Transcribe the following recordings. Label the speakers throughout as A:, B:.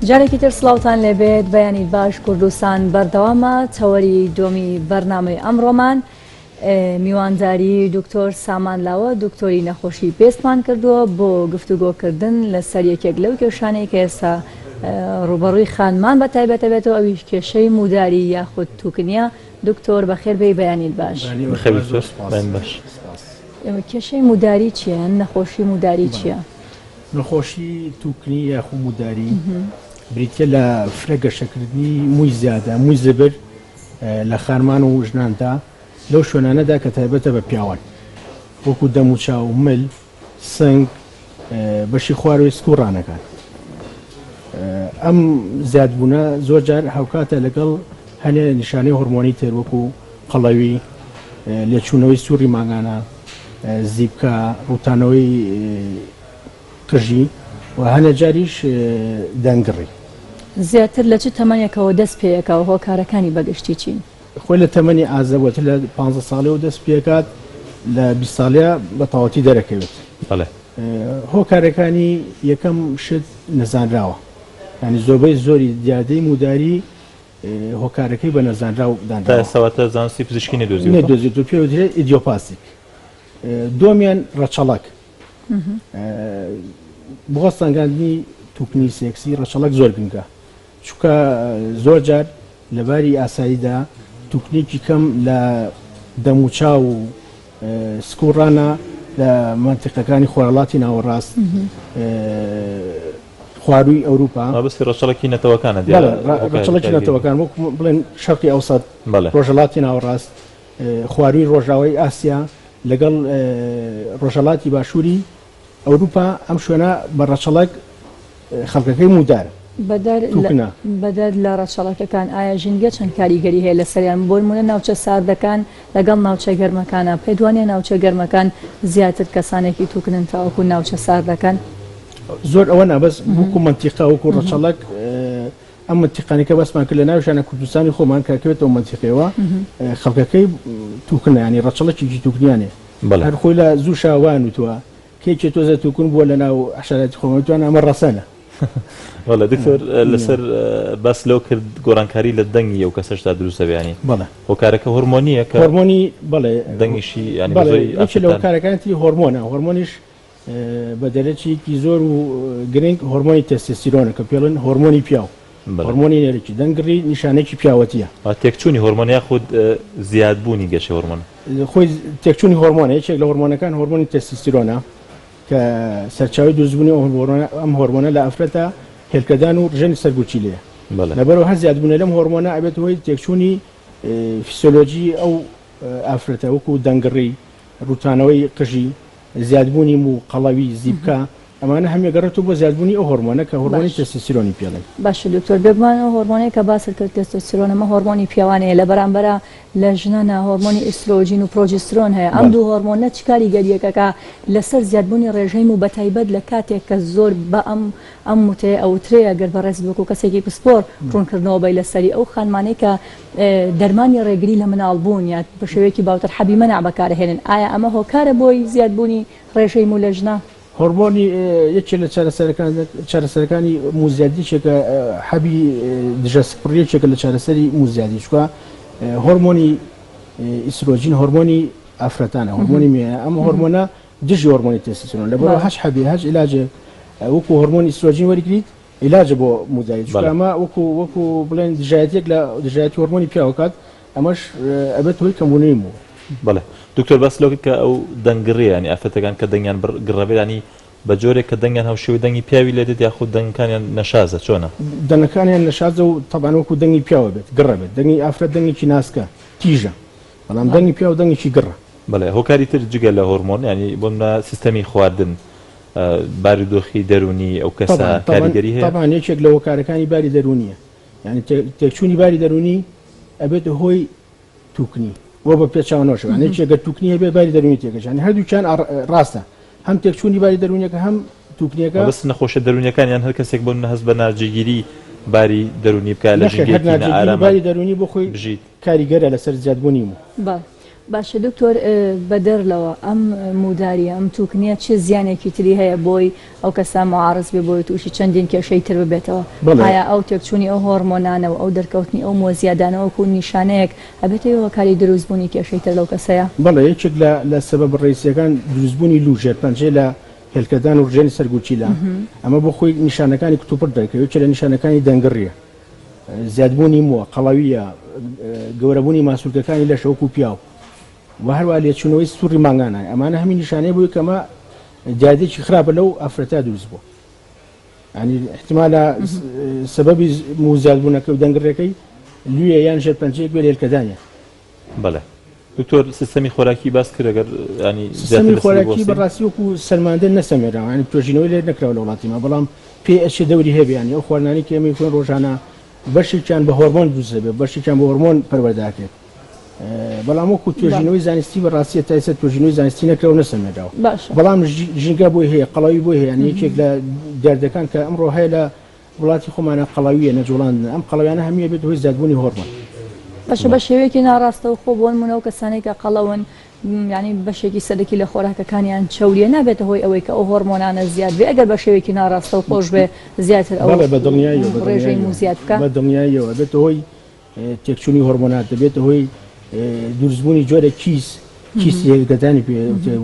A: جارێکی تر سڵاوتان لێبێت بەیانیت باش کوردستان بەردەوامە تەوەری دۆمی بەرنامەی ئەمڕۆمان میوانداری دکتۆر سامان لاوە دکتۆری نەخۆشی پێستمان کردووە بۆ گفتوگۆکردن لەسەر یەکێک لەو کێشانەی کە ئێستا ڕوبەڕووی خانمان بە تایبەتە بێتەوە ئەویش کێشەی موداری یاخود توکنیە دکتۆر بەخێر بێی بەیانیت باش.
B: باش.
A: کێشەی موداری چیە یان نەخۆشی موداری چیە؟
C: نەخۆشی توکنی یاخو موداری بریتیە لە فرە گەشەکردنی موی زیادە موی زبر لە خانمان و ژناندا لەو شوێنانەدا کە تایبەتە بە پیاوان وەکو دەموچاو، مل، سنگ، بەشی خواروی سک و ڕانەکان. ئەم زیادبوونە زۆر جار هاوکاتە لەگەڵ هەنێ نیشانەی هۆرمۆنی تر وەکو قەڵەوی، لێچوونەوەی سوڕی مانگانە، زیپکە، ڕووتانەوەی قژی و هەنێ جاریش دەنگڕی.
A: زیاتر لە چ تەمەنێکەوە دەست پێ ئەکا و هۆکارەکانی بە گشتی چین؟
C: خۆی لە تەمەنی ئازەبوەتە لە پانزە ساڵیەوە دەست پێکات لە 20 ساڵیا بە تەواوەتی دەرەکەوێت.
B: بەڵێ.
C: هۆکارەکانی یەکەم شت نەزانراوە یانی زۆربەی زۆری دیاردەی موداری هۆکارەکەی بە نەزانراو
B: تا
C: دانراوە.
B: ئێستا واتە زانستی پزیشکی نەدۆزیوەتەوە؟
C: نەدۆزیوەتەوە پێ وترێت idiopathic. دووەمیان ڕەچەڵەک بۆ هەڵسەنگاندنی توکنی سێکسی ڕەچەڵەک زۆر گرنگە چونکە زۆر جار لە باری ئاساییدا توکنێکی کەم لە دەموچاو و سک و ڕانە لە مەنتیقەکانی خۆرهەڵاتی ناوەڕاست خوارووی ئەوروپا.
B: مەبەستی ڕەچەڵەکی نەتەوەکانە دیارە.
C: بەڵێ ڕەچەڵەکی نەتەوەکان وەکو بڵێن شەرقی ئەوسەت، ڕۆژهەڵاتی ناوەڕاست، خوارووی ڕۆژاوای ئاسیا لەگەڵ ڕۆژهەڵاتی باشووری ئەوروپا ئەم شوێنە بە ڕەچەڵەک خەڵکەکەی موودارە، توکنە.
A: بەدەر لە ڕەچەڵەکەکان ئایا ژینگە چەند کاریگەری هەیە لەسەریان بۆ نموونە ناوچە ساردەکان لەگەڵ ناوچە گەرمەکانا پێت وانیە ناوچە گەرمەکان زیاتر کەسانێکی توکنن تاوەکو ناوچە ساردەکان؟
C: زۆر ئەوە نا بەس وەکو مەنتیقە وەکو ڕەچەڵەک ئەم مەنتیقانەی کە باسمان کرد لە ناویشانە کوردستانی خۆمان کە ئەکەوێتەوە مەنتیقەیەوە خەڵکەکەی توکنە ینی ڕەچەڵەکێکی توکنیان هەیە
B: بەڵێ.
C: هەر خۆی لە زوو شا وایان وتووە کێکێ تۆزێ توکن بووە لە ناو عەشایەتی خۆمان وتویانە ئەمە ڕەسەنە.
B: بەڵێ دکتۆر لەسەر باس لەوە کرد گۆڕانکاری لە دەنگی ئەو کەسەشدا دروست دەبێ ینی
C: بەڵێ.
B: هۆکارەکە هۆرمۆنییە کە
C: هۆرمۆنی بەڵێ
B: دەنگیشی ینی بە
C: بەڵێ
B: زۆری
C: یەکێ لە
B: ئافرەتان
C: هۆکارەکانی تری هۆرمۆنە هۆرمۆنیش بە دەرەچیکی زۆر و گرنگ هۆرمۆنی تێستێستیرۆنە کە پێڵن هۆرمۆنی پیاو، هۆرمۆنی نێرەکی، دەنگڕی نیشانەیەکی پیاوەتییە.
B: تێکچوونی هۆرمۆن یاخود زیادبوونی گەشەی هۆرمۆن؟
C: خۆی تێکچوونی هۆرمۆنە، یەکێک لە هۆرمۆنەکان هۆرمۆنی تێستێستیرۆنە کە سەرچاوەی دروستبوونی ئەم هۆرمۆنە لە ئافرەتە هێلکەدان و ڕژێنی سەر گورچیلەیە. لەبەرئەوە هەر زیادبوونێ لەم هۆرمۆنە ئەبێتە هۆی تێکچوونی فیسۆلۆجی ئەو ئافرەتە وەکو دەنگڕی، ڕووتانەوەی قژی، زیادبوونی موو، قەڵەوی، زیپکە، ئەمانە هەمووی ئەگەڕێتەوە بۆ زیادبوونی ئەو هۆرمۆنە کە هۆرمۆنی
A: باش.
C: تێستۆستیرۆنی پێڵێن.
A: باشە دکتۆر بێگومان ئەو هۆرمۆنەی کە باست کرد تێستۆستیرۆن ئەمە هۆرمۆنی پیاوانەیە لە بەرامبەرا لە ژنانا هۆرمۆنی ئیسترۆجین و پرۆجسترۆن هەیە ئەم
C: بەڵێ.
A: دوو هۆرمۆنە چ کاریگەریەک ئەکا لەسەر زیادبوونی ڕێژەی موو بەتایبەت لە کاتێک کە زۆر بە ئەم ئەم وتەیە ئەوترێ گەر بەڕێزت وەکو کەسێکی پسپۆر ڕوونکردنەوە بەی لەسەری ئەو خانمانەی کە دەرمانی ڕێگری لە مناڵبوون یا بە شێوەیەکی باوتر حەبی مەنع بەکارئەهێنن، ئایا ئەمە هۆکارە بۆی زیادبوونی ڕێژەی موو لە ژنا؟
C: هۆرمۆنی یەکێ لە چارەسەرەکان چارەسەرەکانی موو زیادی یەکێکە حەبی دژە سکپڕی یەکێکە لە چارەسەری موو زیادی چونکە هۆرمۆنی ئیسترۆجین هۆرمۆنی ئافرەتانە هۆرمۆنی مێیە ئەم هۆرمۆنە دژی هۆرمۆنی تێستۆستیرۆن لەبەرئەوە هەچ حەبێ هەچ عیلاجێک وەکو هۆرمۆنی ئیسترۆجین وەرگریت عیلاجە بۆ مووداری چونکە ئەمە وەکو وەکو بڵێن دژایەتیەک لە دژایەتی هۆرمۆنی پیاو ئەکات ئەمەش ئەبێت هۆی کەمبوونەوەی موو.
B: بەڵێ دکتۆر باس لەوە کرد کە ئەو دەنگ گڕیە یانی ئافرەتەکان کە دەنگیان بڕ گڕە بێت یانی بە جۆرێک کە دەنگیان هاوشێوەی دەنگی پیاوی لێ دێت یاخود دەنگەکانیان نەشازە چۆنە؟
C: دەنگەکانیان نەشازە و تەبعەن وەکو دەنگی پیاوە بێت گڕە بێت دەنگی ئافرەت دەنگێکی ناسکە تیژە بەڵام دەنگی پیاو دەنگێکی گڕە.
B: بەڵێ هۆکاری تر جگە لە هۆرمۆن یانی بۆ نمونە سیستەمی خواردن بارودۆخی دەروونی ئەو کەسە
C: تەبعەن تەبعەن
B: کاریگەری هەیە؟
C: تەبعەن یەکێک لە هۆکارەکانی باری دەروونیە یانی تێکچوونی باری دەروونی ئەبێتە هۆی توکنی وە بە پێچەوانەوەشەوە یانی یەکێک گەر توکنی هەبێت باری دەروونی تێکەچێت یانی هەردووکیان ڕاستە هەم تێکچوونی باری دەروونیەکە هەم توکنیەکە.
B: مەبەست نەخۆشیە دەروونیەکان یان هەر کەسێک بۆ نمونە هەست بە ناجێگیری باری دەروونی بکات لە
C: نەخێر هەر
B: ژینگەیەکی
C: ناجێگیری
B: نائاراما
C: باری دەروونی بۆ خۆی
B: بژیت.
C: کاریگەرە لەسەر زیادبوونی موو.
A: بەڵێ. باشە دکتۆر بەدەر لەوە ئەم موداریە ئەم توکنیە چ زیانێکی تری هەیە بۆی ئەو کەسە معارز بێ بۆی توشی چەندین کێشەی تر ببێتەوە ئایا ئەو تێکچونی ئەو هۆرمۆنانە و ئەو دەرکەوتنی ئەو مووە زیادانە وەکو نیشانەیەک ئەبێتە هۆکاری دروست بوونی کێشەی تر لەو کەسەیا؟
C: بەڵێ یەکێک لە لە سەبەبە ڕەئیسیەکان دروستبوونی لوو ژێرپەنجەی لە هێلکەدان و ڕژێنی سەر گورچیلە ئەمە بۆ خۆی نیشانەکانی کتوپڕ دەرکەوێت یەکێ لە نیشانەکانی دەنگڕیە زیادبوونی مووە، قەڵەوییە، گەورەبوونی ماسولکەکانی لەشە وەکو پیاو و هەروەها لێچوونەوەی سوڕی مانگانە، ئەمانە هەمی نیشانەیە بۆی کە ئەمە دیاردەیەکی خراپە لەو ئافرەتە دروست بووە. یانی احتمالە سەبەبی موو زیادبوونەکە و دەنگڕێکەی لویە یان ژێرپەنجەیەک بێ لە هێلکەدانە.
B: بەڵێ دکتۆر سیستەمی خۆراکی باس کرد ئەگەر ینی
C: سیستەمی خۆراکی بەڕاستی وەکو سەلماندن نەسەمێراوە ینی توێژینەوەی لێ نەکراوە لە وڵاتی ما بەڵام پێ ئەچێ دەوری هەبێ ینی ئەو خواردنانەی کە ئێمەی خۆین ڕۆژانە بەشێکیان بە هۆرمۆن دروست دەبێت بەشێکیان بە هۆرمۆن پەروەردە ئەکرێت بەڵام وەکو توێژینەوەی زانستی بەڕاستی تا ئێستا توێژینەوەی زانستی نەکراوە نەسەلمێنراوە بەڵام ژینگە بۆی هەیە قەڵەوی بۆی هەیە ینی یەکێک لە دیاردەکان کە ئەمڕۆ هەیە لە وڵاتی خۆمانە قەڵەوییە نەجوڵاندنە، ئەم قەڵەویانە هەمووی ئەبێتە هۆی زیادبوونی هۆرمۆن.
A: باشە بە شێوەیەکی ناڕاستەوخۆ بۆنمونە ئەو کەسانەی کە قەڵەون یانی بەشێکی سەرەکی لە خۆراکەکانیان چەوریە نابێتە هۆی ئەوەی کە ئەو هۆرمۆنانە زیاد بێ ئەگەر بە شێوەیەکی ناڕاستەوخۆش بێ زیاتر ئەو
C: بەڵێ بە دڵنیاییەوە بە
A: ڕێژەی موو
C: دڵنیاییەوە
A: زیاد بکا؟
C: بە دڵنیاییەوە ئەبێتە هۆی تێکچوونی هۆرمۆنات دەبێتە هۆی دروستبوونی جۆرێک کیس کیسی هێلکەدانی پێ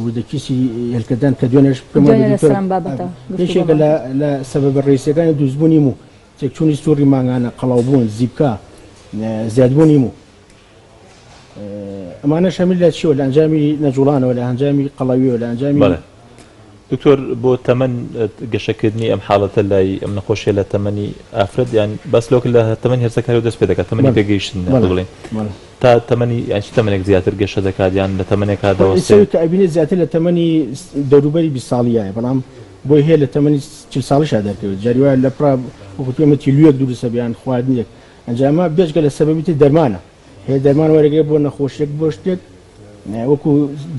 C: وردە کیسی هێلکەدان کە دوێنێش پێم وایە
A: دوێنێ
C: دکتۆر
A: لەسەر ئەم بابەتە
C: یەکێکە
A: گفتوگۆمان
C: لە
A: کرد.
C: لە سەبەبە ڕئیسیەکانی دروستبوونی موو تێکچوونی سوڕی مانگانە قەڵەوبوون زیپکە زیادبوونی موو ئەمانەش هەمووی لە چیەوە لە ئەنجامی نەجوڵانەوە لە ئەنجامی قەڵەویەوە لە ئەنجامی
B: بەڵێ دکتۆر بۆ تەمەن گەشەکردنی ئەم حاڵەتە لای ئەم نەخۆشیە لە تەمەنی ئافرەت یان باس لەوە کرد لە تەمەنی هەرزەکاریەوە دەست پێ دەکات تەمەنی پێگەیشتن یاخود بڵێین تا تەمەنی یان چ تەمەنێک زیاتر گەشە دەکات یان لە تەمەنێکا دەوەستێ؟
C: ئەوەی کە ئەبینێت زیاتر لە تەمەنی دەوروبەری 20 ساڵیایە بەڵام بۆی هەیە لە تەمەنی 40 ساڵیشا دەرکەوێت جاری وایە لە پڕا وەکو ئێمە تیلویەک دروست ئەبێ یان خواردنێک ئەنجا ئەمە بێجگە لە سەبەبی تر دەرمانە هەیە دەرمان وەرەگرێت بۆ نەخۆشیەک بۆ شتێک وەکو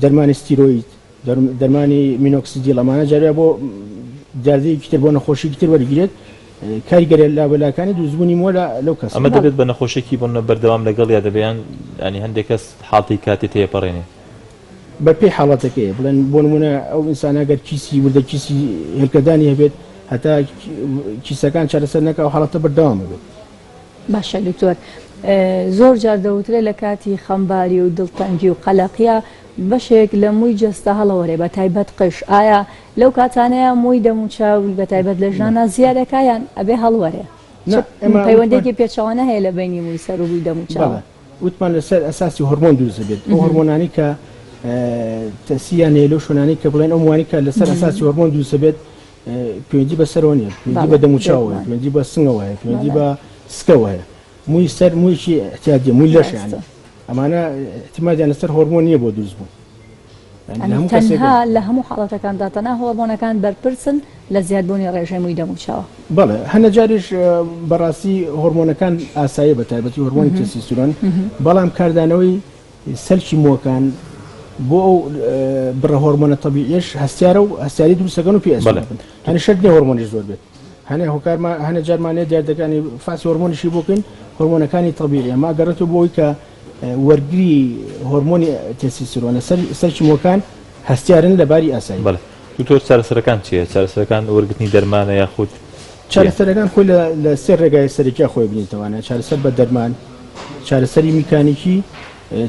C: دەرمانی ستیرۆید دەرمانی مینۆکسیدیل ئەمانە جارێ بۆ دیاردەیەکی تر بۆ نەخۆشیکی تر وەرگرێت کاریگەریە لابەلاکانی دروستبوونی مۆ لە لەو کەسە.
B: ئەمە دەبێت بە نەخۆشیەکی بۆ بەردەوام لەگەڵیا دەبێت یان یانی هەندێک کەس حاڵتی کاتی تێپەڕێنێ؟
C: بە پێی حاڵەتەکەیە بڵێن بۆ نمونە ئەو ئینسانە گەر کیسی وردە کیسی هێلکەدانی هەبێت هەتا کیسەکان چارەسەر نەکا ئەو حاڵەتە بەردەوام ئەبێت.
A: باشە دکتۆر زۆر جار دەوترێ لە کاتی خەمباری و دڵتەنگی و قەلەقیا بەشێک لە مووی جەستە هەڵەوەرێ بە تایبەت قژ ئایا لەو کاتانەیە مووی دەموچاو بە تایبەت لە ژنانا زیاد ئەکا یان ئەبێ هەڵوەرێ چ پەیوەندێکی پێچەوانە هەیە لە بەینی مووی سەر و مووی دەموچاو؟
C: وتمان لەسەر ئەساسی هۆرمۆن دروست دەبێت ئەو هۆرمۆنانەی کە تەسیریان هەیە لەو شوێنانەی کە بڵێن ئەو موانەی کە لەسەر ئەساسی هۆرمۆن دروست دەبێت پەیوەندی بە سەرەوە نییە پەیوەندی بە دەموچاوەوە هەیە پەیوەندی بە سنگەوە هەیە پەیوەندی بە سکەوە هەیە مووی سەر موویەکی احتیاجیە مووی لەش یانی ئەمانە احتیمادیان لەسەر هۆرمۆن نییە بۆ دروست بوون
A: تەنها لە هەموو حاڵەتەکاندا تەنها هۆرمۆنەکان بەرپرسن لە زیادبوونی ڕێژەی مووی دەموچاو.
C: بەڵێ هەنە جاریش بەڕاستی هۆرمۆنەکان ئاساییە بە تایبەتی هۆرمۆنی تێستیسترۆن بەڵام کاردانەوەی سەلکی مووەکان بۆ ئەو بڕە هۆرمۆنە تەبیعیەش هەستیارە و هەستیاری دروستەکەن و پێ ئەسوێنن هەنە شەرت نییە هۆرمۆنیش زۆر بێت هەنێ هۆکارمان هەنە جارمان هەیە دیاردەکانی فاسی هۆرمۆنیشی بۆ بکەین هۆرمۆنەکانی تەبیعی ئەمە ئەگەڕێتەوە بۆ ئەوەی کە وەرگری هۆرمۆنی تێستیسترۆنە سەر سەلکی مووەکان هەستیارن لە باری ئاسایی.
B: بەڵێ دکتۆر چارەسەرەکان چیە؟ چارەسەرەکان وەرگرتنی دەرمانە یاخود چیە؟
C: چارەسەرەکان خۆی لە لە سێ ڕێگای سەرەکیا خۆی بینیتەوانە چارەسەر بە دەرمان، چارەسەری میکانیکی،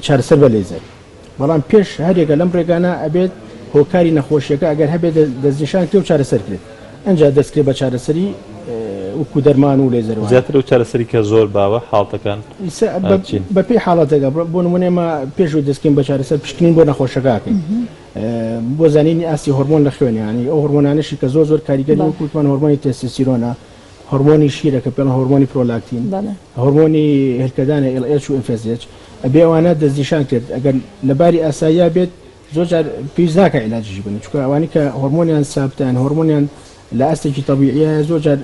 C: چارەسەر بە لەیزەر. بەڵام پێش هەریەکە لەم ڕێگانە ئەبێت هۆکاری نەخۆشیەکە ئەگەر هەبێت دەستنیشان کرێ و چارەسەر کرێت ئەنجا دەست کرێ بە چارەسەری وەکو دەرمان و لەیزەر وانە.
B: زیاتر ئەو چارەسەری کە زۆر باوە حاڵتەکان چین؟
C: بە پێی حاڵەتەکە بۆ نمونە ئێمە پێش ئەوەی دەست کەین بە چارەسەر پشکنین بۆ نەخۆشەکە ئەکەین بۆ زانینی ئاستی هۆرمۆن لە خوێن یانی ئەو هۆرمۆنانەشی کە زۆر زۆر کاریگەری وەکو وتمان هۆرمۆنی تێستۆستیرۆنە هۆرمۆنی شیرە کە پێڵن هۆرمۆنی پرۆلاکتین، هۆرمۆنی هێلکەدانە LH و FSH، ئەبێ ئەوانە دەستنیشان کرێت، ئەگەر لە باری ئاساییا بێت زۆر جار پێویست ناکات عیلاجیشی بکەن، چونکە ئەوانەی کە هۆرمۆنیان سابتە یان هۆرمۆنیان لە ئاستێکی تەبیعیە زۆر جار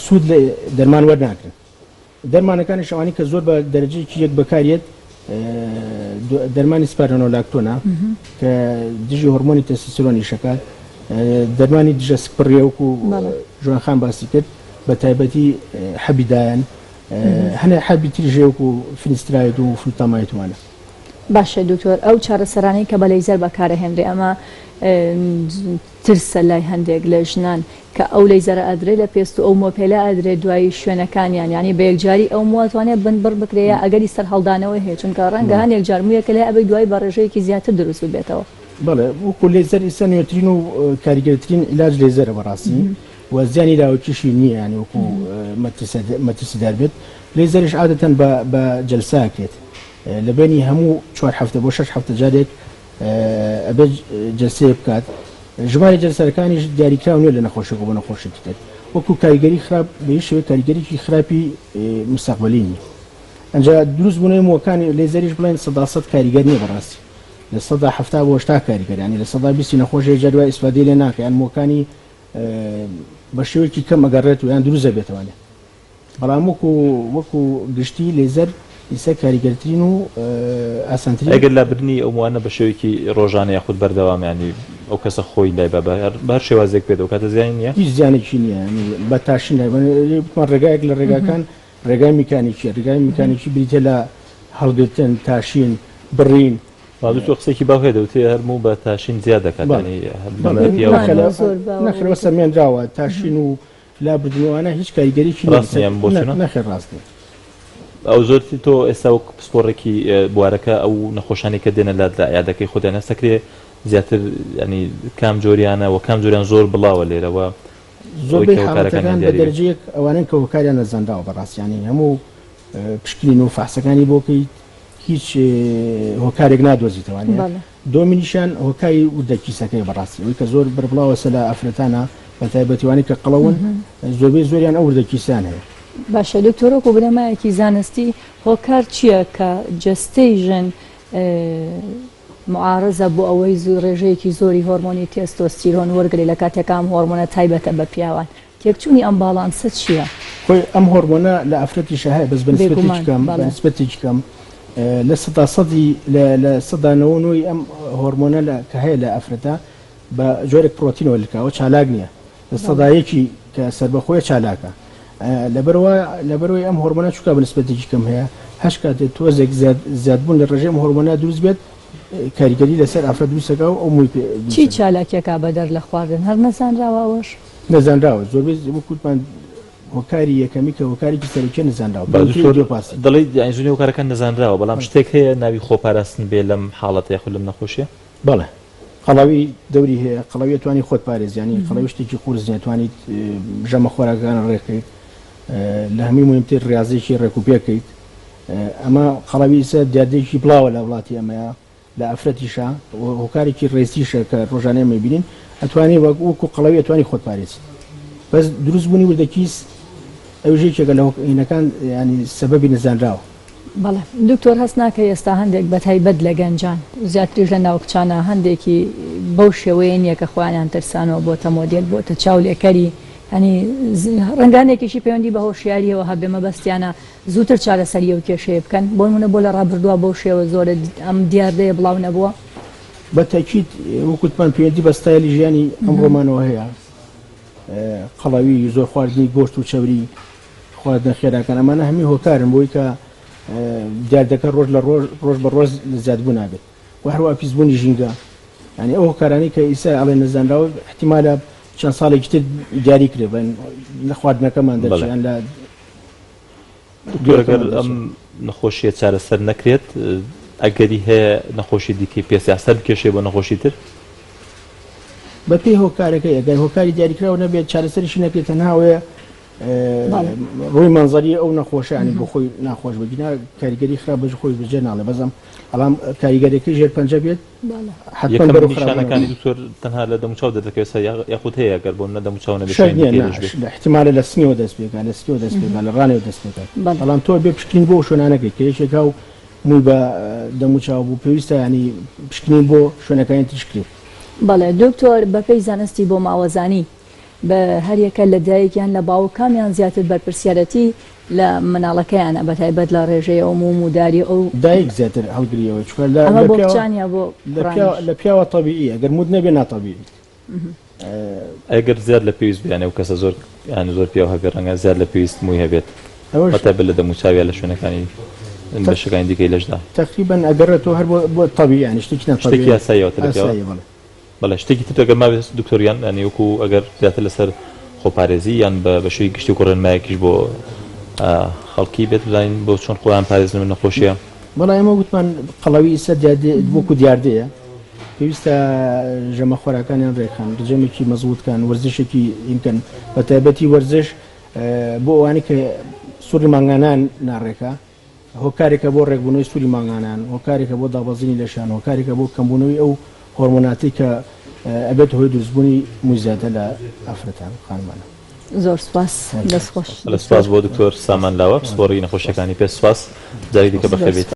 C: سوود لە دەرمان وەرناگرن. دەرمانەکانیش ئەوانەی کە زۆر بە دەرەجەیەکی یەک بەکاریەت دەرمانی سپارۆنۆلاکتۆنە کە دژی هۆرمۆنی تێستۆستیرۆن ئیشەکات دەرمانی دژە سکپڕیە وەکو جوان خان باسی کرد بە تایبەتی حەبی دایان هەنێ حەبی تریش هەیە وەکو فینستراید و فلوتامایت وانە.
A: باشە دکتۆر ئەو چارەسەرانەی کە بە لەیزەر بەکارئەهێنرێ ئەمە ترسە لای هەندێک لە ژنان کە ئەو لەیزەرە ئەدرێ لە پێست و ئەو مووە پێلە ئەدرێ دوایی شوێنەکانیان یانی بە یەکجاری ئەو مووە توانێ بنبڕ بکرێ یا ئەگەری سەرهەڵدانەوەی هەیە چونکە ڕەنگە هەندێک جار موویەکە لای ئەبەی دوایی بە ڕێژەیەکی زیاتر دروست ببێتەوە.
C: بەڵێ وەکو لەیزەر ئیستا نوێترین و کاریگەرترین عیلاج لەیزەرە بەڕاستی و زیانی لاوەکیشی نییە یانی وەکو مەترسیدار بێت لەیزەریش عادەتەن بە بە جەلسە ئەکرێت لە بەینی هەموو چوار هەفتە بۆ شەش هەفتە جارێک ئەبێت جەلسەیەک بکات ژمارەی جەلسەکانیش دیاریکراو نییە لە نەخۆشیەکە بۆ نەخۆشیەکی تر وەکو کاریگەری خراپ بە هیچ شێوەیەک کاریگەریی خراپی مستەقبەلی نییە ئەنجا دروست بوونەوەی مووەکانی لەیزەریش بڵێن 100% کاریگەر نییە بەڕاستی 70% بۆ 80 کاریگەر ینی 20% نەخۆش جار وای ئیسفادەی لێ ناکە یان مووەکانی بە شێوەیەکی کەم ئەگەڕێت و یان دروست دەبێتەوانێ بەڵام وەکو وەکو گشتی لەیزەر ئیسە کاریگەرترین و ئاسانترین.
B: ئەگەر لابردنی ئەو موانە بە شێوەیەکی ڕۆژانە یاخود بەردەوام یانی ئەو کەسە خۆی لای با بە هەر شێوازێک بێت ئەو کاتە زیانی نییە؟
C: هیچ زیانێکی نییە یانی بە تاشین لای وتمان ڕێگایەک لە ڕێگاکان ڕێگای میکانیکیە ڕێگای میکانیکی بریتیە لە هەڵگرتن تاشین بڕین.
B: بەڵام دکتۆر قسەیەکی باو هەیە دەوترێ هەر موو بە تاشین زیاد دەکات یانی هەر
C: بەڵێ نەخێر ئەوە سەلمێنراوە تاشین و لابردنەوانە هیچ کاریگەریی
B: ڕاست نییە ئەم بۆچوونە؟
C: نەخێر ڕاست نییە.
B: ئەو زۆر تۆ ئێستا وەک پسپۆڕێکی بوارەکە ئەو نەخۆشانەی کە دێنە لات لە عیادەکەی خۆتیان هەست دەکرێ زیاتر یانی کام جۆریانە و کام جۆریان زۆر بڵاوە لێرە و
C: زۆربەی
B: ئەوەی کە هۆکارەکانیان
C: حاڵەتەکان بە
B: دیاری بێت؟
C: دەرەجەیەک ئەوانەن کە هۆکاریان نەزانراوە بەڕاستی یانی هەموو پشکنین و فەحسەکانی بۆ کەیت هیچ هۆکارێک نادۆزیتەوانێ
A: بەڵێ.
C: دۆمینیشیان هۆکاری وردە کیسەکەیە بەڕاستی ئەوەی کە زۆر بەربڵاوە سە لە ئافرەتانە بە تایبەتی وانەی کە قەڵەون زۆربەی زۆریان ئەو وردە کیسەیان هەیە.
A: باشە دکتۆر وەکو بنەمایەکی زانستی هۆکار چیە کە جەستەی ژن معارزە بۆ ئەوەی ڕێژەیەکی زۆری هۆرمۆنی تێستۆستیرۆن وەرگرێ لە کاتێکا ئەم هۆرمۆنە تایبەتە بە پیاوان تێکچوونی ئەم باڵانسە چییە؟
C: خۆی ئەم هۆرمۆنە لە ئافرەتیشا هەیە بەس بە نیسبەتێکی
A: بێگومان
C: کەم بە
A: بەڵێ.
C: نیسبەتێکی کەم لە سەدا سەدی لە لە سەدا نەوە و نۆی ئەم هۆرمۆنە لە کە هەیە لە ئافرەتا بە جۆرێک پرۆتینەوە لکاوە چالاک نییە لە
A: بەڵێ.
C: سەدا یەکی کە سەربەخۆیە چالاکە لەبەرئەوە لەبەرئەوەی ئەم هۆرمۆنە چونکە بە نیسبەتێکی کەم هەیە هەش کاتێ تۆزێک زیاد زیادبوون لە ڕێژەی ئەم هۆرمۆنە دروست بێت کاریگەری لەسەر ئافرەت دروست دەکا و ئەو مووی پێ دروست
A: چی
C: دەبێت.
A: چالاکیەکە بەدەر لە خواردن هەر نەزانراوە ئەوەش؟
C: نەزانراوە زۆربەی وەک وتمان هۆکاری یەکەمی کە هۆکارێکی سەرەکیە نەزانراوە
B: با
C: پێوترێ
B: دکتۆر
C: ئیدیۆپاسی.
B: دەڵێیت یانی زۆرینەی هۆکارەکان نەزانراوە بەڵام شتێک هەیە ناوی خۆپاراستن بێ لەم حاڵەتە یاخود لەم نەخۆشیە؟
C: بەڵێ قەڵەوی دەوری هەیە قەڵەوی ئەتوانی خۆت پارێزی یانی قەڵەوی شتێکی قورس نیە توانیت ژەمە خۆراکەکان ڕێکەیت لە هەمووی مهمتر ڕاضێکی ڕێک و پێکەیت ئەمە قەڵەوی ئیسە دیاردەیەکی بڵاوە لە وڵاتی ئەمەیە لە ئافرەتیشا هۆکارێکی ڕێزیشە کە ڕۆژانە ئێمە بینین ئەتوانی وەک وەکو قەڵەوی ئەتوانی خۆت پارێزیت بەس دروست بوونی وردە کیس ئەویش یەکێکە لە هۆکینەکان ینی سەبەبی نەزانراوە.
A: بەڵێ دکتۆر هەست ناکەی ئێستا هەندێک بەتایبەت لە گەنجان زیاتریش لە ناو کچانا هەندێکی بەو شێوەیە نییە کە خۆیانیان ترسانەوە بۆتە مۆدێل بۆتە چاولێکەری هەنی ڕەنگە هەندێکیشی پەیوەندی بە هۆشیاریەوە هەبێ مەبەستیانە زووتر چارەسەری ئەو کێشەیە بکەن، بۆ نموونە بۆ لە ڕابردووە بەو شێوە زۆرە ئەم دیاردەیە بڵاو نەبووە؟
C: بە تەئکید وەک وتمان پەیوەندی بە ستایلی ژیانی ئەمڕۆمانەوە هەیە، قەڵەوی، زۆر خواردنی گۆشت و چەوری، خواردنە خێراکان، ئەمانە هەمووی هۆکارن بۆی کە دیاردەکە ڕۆژ لە ڕۆژ ڕۆژ بە ڕۆژ لە زیادبوونا بێت و هەروەها پیسبوونی ژینگە، یانی ئەو هۆکارانەی کە ئیستا ئەڵێن نەزانراوە ئیحتیمالە چەند ساڵێکی تر دیاری کرێ بڵێن لە خواردنەکەمان دەرچێ یان لە
B: دکتۆر ئەگەر ئەم نەخۆشیە چارەسەر نەکرێت ئەگەری هەیە نەخۆشی دیکەی پێست یان سەر بکێشێ بۆ نەخۆشی تر؟
C: بەپێی هۆکارەکەی ئەگەر هۆکاری دیاریکراو نەبێت چارەسەریشی نەکرێت تەنها ئەوەیە ڕووی مەنزەری ئەو نەخۆشە ینی بۆ خۆی ناخۆش بگینا کاریگەری خراپ بەج خۆی بەجێ ناڵێ بەزم بەڵام کاریگەریەکەی ژێر پەنجە بێت
B: حتمما بەرەو نیشانەکانی دکتۆر تەنها لە دەموچاو دەردەکەوێت یاخود هەیە گەر بۆ نە دەموچاو نەبێت
C: شەرت نییە نا احتمالە لە سنگەوە دەست پێکا لە سکەوە دەست پێکا لە ڕانەوە دەست پێکات بەڵام تۆ بێ پشکنین بۆ شوێنانەکەی کە یەکێک هاو مووی بە دەموچاو بوو پێویستە ینی پشکنین بۆ شوێنەکانی تریش کرێت.
A: بەڵێ دکتۆر بەپێی زانستی بۆماوەزانی بە هەریەکە لە دایک یان لە باوک کامیان زیاتر بەرپرسیارەتی لە مناڵەکەیانە بەتایبەت لە ڕێژەی ئەو موم و داری ئەو.
C: دایک زیاتر هەڵگری ئەوەی چونکە لە
A: ئەمە
C: لە
A: بۆ
C: پیاوە
A: کچان یا بۆ
C: لە پیاوە
A: کوڕانیش؟
C: لە پیاوە تەبیعیە گەر موت نەبێ ناتەبیعیت.
B: ئەگەر زیاد لە پێویست بێ یانی ئەو کەسە زۆر یانی زۆر پیاو هەبێ ڕەنگە زیاد لە پێویست مووی هەبێت
C: ئەوەش
B: بەتایبەت لە دەموچاو یا لە شوێنەکانی. بەشەکانی دیکەی لەشدا؟
C: تەقریبەن ئەگەڕێتەوە هەر بۆ تەبیعی یانی شتێکی ناتەبیعی.
B: شتێکی ئاساییە واتە لە پیاوە؟
C: ئاساییە بەڵێ.
B: بەڵێ شتێکی تر ئەگەر مابێت دکتۆر گیان یانی وەکو ئەگەر زیاتر لەسەر خۆپارێزی یان بە بە شێوەی گشتی وەکو ڕێنمایەکیش بۆ خەڵکی بێت بزانین بۆ چۆن خۆیان پارێزن لەم نەخۆشیە.
C: بەڵێ ئێمە وتمان قەڵەوی ئیستا دیاردەیە وەکو دیاردەیە پێویستە ژەمە خۆراکانیان ڕێکخەن ڕژێمێکی مەزبوط کەن وەرزشێکی هین کەن بە تایبەتی وەرزش بۆ ئەوانەی کە سوڕی مانگانان ناڕێکە هۆکارێکە بۆ ڕێکبوونەوەی سوری مانگانان، هۆکارێکە بۆ دابەزینی لەشیان، هۆکارێکە بۆ کەمبوونەوەی ئەو هۆرمۆناتەی کە ئەبێتە هۆی دروستبوونی مووی زیادە لە ئافرەتان و خانمانە.
A: زۆر سوپاس دەست خۆش
B: سوپاس بۆ دکتۆر سامان لاوە پسپۆڕی نەخۆشیەکانی پێست سوپاس جارێکی دیکە بەخێربێیت.